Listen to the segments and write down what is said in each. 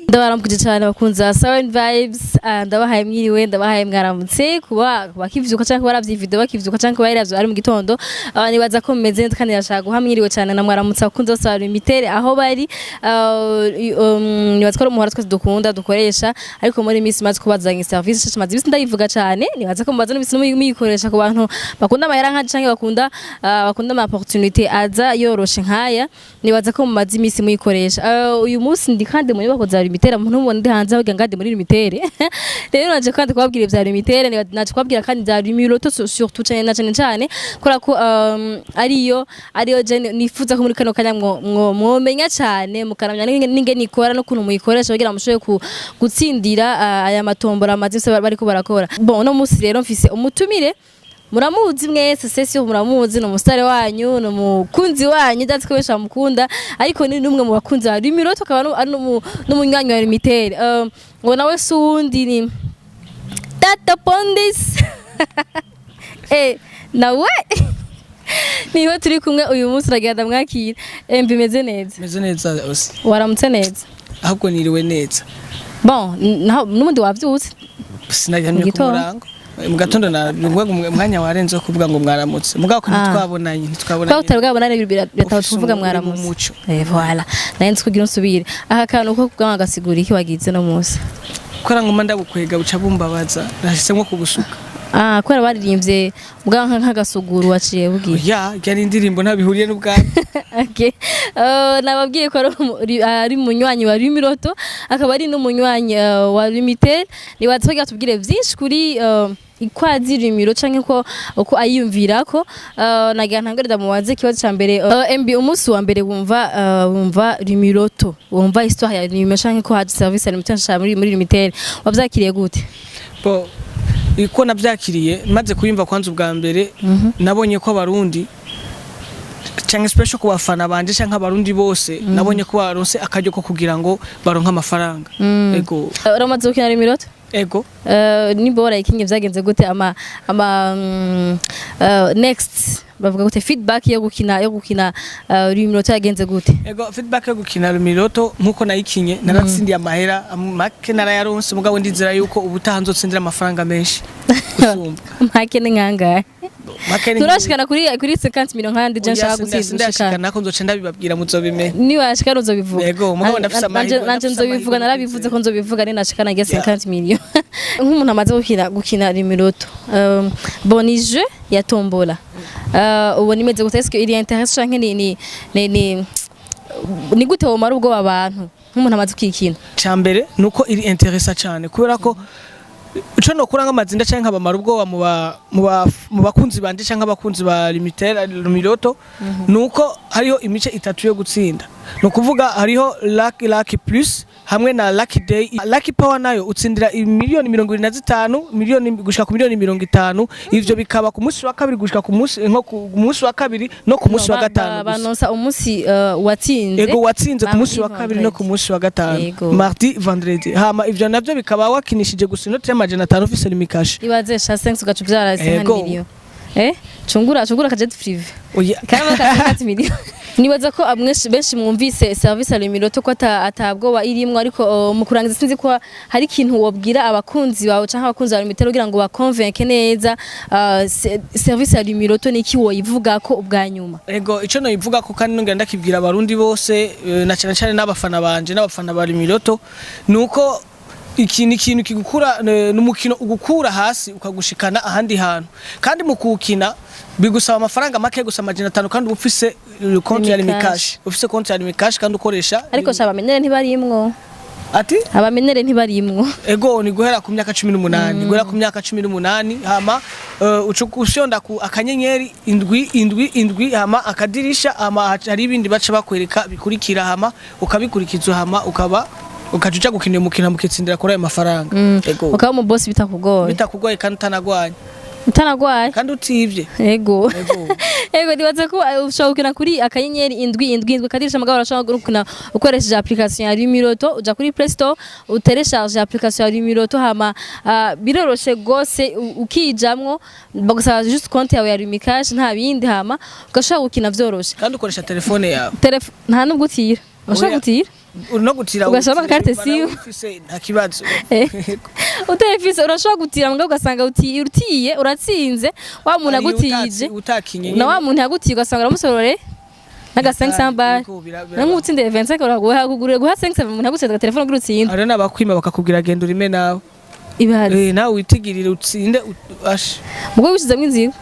Ndabaramukije cyane abakunzi ba Seven Vibes. Ndabahaye mwiriwe, ndabahaye mwaramutse kuba bakivyuka canke baravye video bakivyuka canke bayiravye ari mu gitondo. Nibaza ko mumeze neza kandi ndashaka guha mwiriwe cyane na mwaramutse abakunzi bose ba Lumitel aho bari. Nibaza ko ari umuhora twese dukunda dukoresha, ariko muri minsi maze kubazanya service nshasha, maze ibisi ndayivuga cyane. Nibaza ko mubaza n'ibisi muyikoresha ku bantu bakunda amahera nka canke bakunda ama opportunité aza yoroshe nkaya. Nibaza ko mumaze imisi muyikoresha. Uyu munsi ndi kandi mu nyubako za Lumitel, umuntu mubona ndi hanze avuga ngade muri Lumitel. Rero naje kandi kubabwira ibya Lumitel, naje kubabwira kandi bya Lumiloto surtout cyane na cyane cyane kubera ko ariyo je nifuza ko muri kano kanya mwomenya cyane, mukaramya n'ingene ikora n'ukuntu muyikoresha kugira ngo mushobore gutsindira aya matombora amaze imisi bariko barakora. Bon, uno munsi rero mfise umutumire muramuzi mwese, sesi muramuzi, ni umusitari wanyu, ni umukunzi wanyu, ndazi ko benshi bamukunda, ariko ni n'umwe mu bakunzi ba Lumiloto, akaba ari n'umunywanyi wa Lumitel. Ngo nawe si uwundi, ni Tata Pondis. Nawe niwe turi kumwe uyu munsi, uragenda mwakira. Mbimeze neza? Meze neza ose. Waramutse neza? Ahubwo niriwe neza. Bon, n'ubundi wavyutse. Sinaryamye ku Gitondo. murango, mu gatondo na umwanya warenze wo kuvuga ngo mwaramutse, mugabo ko ntitwabonanye. Kwa Ntitwabonanye. utari bwabonane birataba Ufise kuvuga uri mu mwaramutse. muco. Voilà, nari nzi kugira unsubire aka kantu ko kubwa gasigura iki wagize no munsi. Kubera ngoma ndabukwega buca bumbabaza, nahisemo kubusuka. Ah, kubera baririmbye ubwa nk'agasuguru waciye bugiye. Ya, ryari indirimbo, ntabihuriye n'ubwami. Okay. Nababwiye ko ari umunywanyi wa Lumiloto, akaba ari n'umunywanyi wa Lumitel. Nibaza ko tubwire byinshi kuri ikwazi Lumilo canke ko uko ayiyumvirako. Nagira ntangore ndamubaze ikibazo ca mbere. MB, umunsi wa mbere wumva Lumiloto, wumva histoire ya Lumilo canke ko haje service ya Lumitel nshasha muri Lumitel, wavyakiriye gute? Bo, uko nabyakiriye maze kuyumva kwanza ubwa mbere, nabonye ko Abarundi cyangwa special ku bafana banje cyangwa Abarundi bose, nabonye ko baronse akaryo ko kugira ngo baronke amafaranga. Ego. Uramaze gukina Lumiloto? Ego. Nimba warayikinye, vyagenze gute? Ama next bavuga gute, feedback yo gukina Lumiloto yagenze gute? Ego, feedback yo gukina Lumiloto, nkuko nayikinye naratsindiye amahera make, narayaronse, mugabo ndizera yuko ubutaha nzotsindira amafaranga menshi gusumba. Make ni nkangahe? Make ni Turashikana kuri 50 million nkandi je nshaka gutsinda sindashikana ushikana. Nako nzoca ndabibabwira, muzobimenya. Niwashikana uzobivuga. Yego, mugabo ndafise amahirwe, nanje ndafise nzobivuga. amahirwe. Narabivuze ko nzobivuga ni nashikana ngiye 50 million. Nk'umuntu amaze gukina Lumiloto, bon, ni jeu ya tombola, ubona imeze gute? Est-ce que il y a intérêt canke ni gute womara ubwoba abantu nk'umuntu amaze kwikina? Cambere nuko iri intéressant cyane, kubera ko ico nokura nk'amazinda canke nkabamara ubwoba mu bakunzi banje canke abakunzi ba Lumitel Lumiloto, nuko hariho imice itatu yo gutsinda. Ni ukuvuga hariho Lucky, Lucky Plus hamwe na Lucky Day. Lucky Power nayo utsindira 25 miliyoni, miliyoni gushika ku miliyoni 50. Ivyo bikaba ku munsi wa kabiri gushika ku munsi nko ku munsi wa kabiri no ku munsi wa gatanu gusa. Banonsa umunsi watsinze. Ego, watsinze ku munsi wa Mardi, kabiri no ku munsi wa gatanu. Yego. Mardi, vendredi. Hama ivyo navyo bikaba wakinishije gusa inoti y'500 ufise Lumicash. Ibaze sha, 5 ugaca uvyara 50 Ego. million. Cungura ka jet privé. Oya. Karaba ka 50 million. Nibaza ko amwe benshi mwumvise service ya Lumiloto ko atabwoba irimwo, ariko mu kurangiza sinzi ko hari ikintu wobwira abakunzi bawe canke abakunzi ba Lumitel kugira ngo baconvainque neza service ya Lumiloto, niki woyivuga ko ubwa nyuma? Ego, ico noyivuga ko kandi nongera ndakibwira Abarundi bose, na cyane cyane n'abafana banje n'abafana ba Lumiloto, nuko iki ni ikintu kigukura, n'umukino ugukura hasi ukagushikana ahandi hantu, kandi mu kuwukina bigusaba amafaranga make gusa, 500, kandi uba ufise konti ya Lumicash. Lumicash, ufise konti ya Lumicash kandi ukoresha. Ariko sha, abamenere ntibarimwo. Ati? Abamenere ntibarimwo. Ego, ni guhera ku myaka 18, guhera ku myaka 18. Hama uca ufyonda ku *777 hama akadirisha, hama hari ibindi baca bakwereka bikurikira, hama ukabikurikiza, hama ukaba ukaja uja gukina uyu mukino mukitsindira kuri ayo mafaranga. Ego. Ukaba mu boss bitakugoye. Bitakugoye kandi utanagwanye. Utanagwaye. Kandi utivye. Ego. Ego. Ego, nibaza ko ushobora gukina kuri *777 akadirisha, mugabo urashobora gukina ukoresheje application ya Lumiloto. Uja kuri Play Store, utélécharge application ya Lumiloto, hama biroroshe gose, ukijamwo bagusaba juste compte yawe ya Lumicash, nta bindi, hama ugashobora gukina vyoroshe. Kandi ukoresha telefone yawe. Nta nubwo utira, urashobora Oya. gutira. No gutira Ugashiramo utira, carte bivana SIM. ufise, nta kibazo. Utayifise urashobora gutira, mbwa ugasanga utiye uratsinze wa muntu Hari agutije utakinye na wa muntu yagutiye, ugasanga uramusorore n'aga 500 bar. Yego, Namwe utsinde 25, uraguha kugurira guha 500 umuntu agutsinze agatelefone kugira utsinde. Hari n'abakwima bakakubwira genda urime nawe. Ibaze. Nawe witigirire utsinde ashe. Mugo wishizemo inzigo.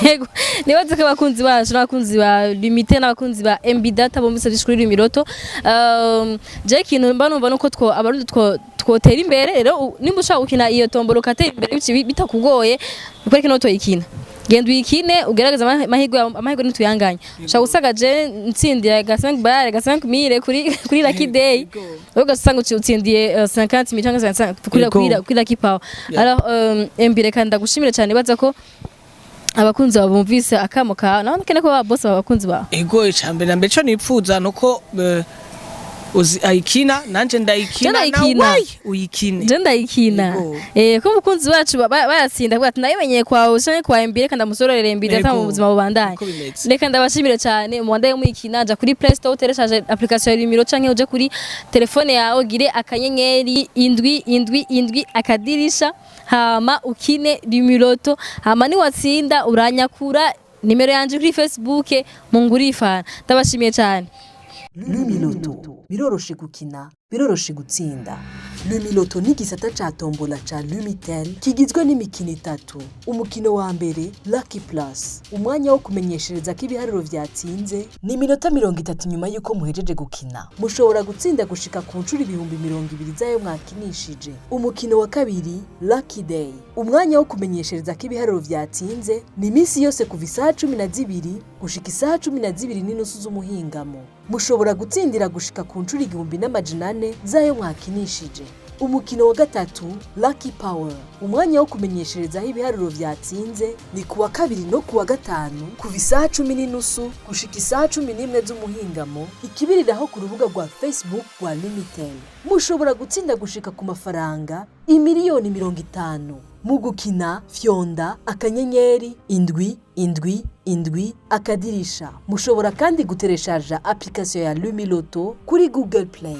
Yego, nibaze ko abakunzi bacu n'abakunzi ba Lumitel n'abakunzi ba MB Data bumvise byinshi kuri Lumiloto. Je ikintu mba numva nuko two abarundi two twotera imbere. Rero nimba ushaka gukina iyo tombora ukatera imbere bitakugoye, ukwereke no toyikina, genda uyikine, ugerageze amahirwe yawe, amahirwe ntituyanganye. Ushaka gusanga je ntsindiye ga 5 bar, ga 5 mille kuri Lucky Day, wowe ugasanga utsindiye 50 mille cyangwa 55 kuri kuri Lucky Power. Alors MB, reka ndagushimire cyane. Baza ko abakunzi bawe bumvise akamo kawe, nawe nkeneye ko ba boss abakunzi bawe. Ego, icambere na mbere ico nipfuza nuko uzi ayikina, nanje ndayikina. Je ndayikina. Nawe uyikine. Je ndayikina. Yego. Ko umukunzi wacu bayatsinda avuga ati nayimenyeye kwawe canke kwa MB, reka ndamusororere MB Data mu buzima bubandanye. Niko bimeze. Reka ndabashimire cyane. Mubandaye muyikina. Ja kuri Play Store utereshaje application ya Lumiro, canke uje kuri telefone yawe ugire *777# hama ukine Lumiloto. Hama niwatsinda uranyakura nimero yanje kuri Facebook mungurifana. Ndabashimiye cyane. Lumiloto, biroroshe gukina, biroroshe gutsinda. Lumiloto ni igisata ca tombola ca Lumitel kigizwe n'imikino itatu. Umukino wa mbere, Lucky Plus, umwanya wo kumenyeshereza ko ibiharuro vyatsinze ni iminota 30 nyuma y'uko muhejeje gukina. Mushobora gutsinda gushika ku nshuro 20,000 z'ayo mwakinishije. Umukino wa kabiri, Lucky Day, umwanya wo kumenyeshereza ko ibiharuro vyatsinze ni iminsi yose kuva isaha 12 gushika isaha 12:30 z'umuhingamo. Mushobora gutsindira gushika ku nshuro 1400 z'ayo mwakinishije. Umukino wa gatatu, Lucky Power, umwanya wo kumenyesherezaho ibiharuro vyatsinze ni kuwa kabiri no kuwa gatanu kuva isaha 10:30 gushika isaha 11 z'umuhingamo, ikibiriraho ku rubuga rwa Facebook rwa Lumitel. Mushobora gutsinda gushika ku mafaranga 50,000,000. Mu gukina fyonda *777#. Mushobora kandi gutereshaja application ya Lumiloto kuri Google Play.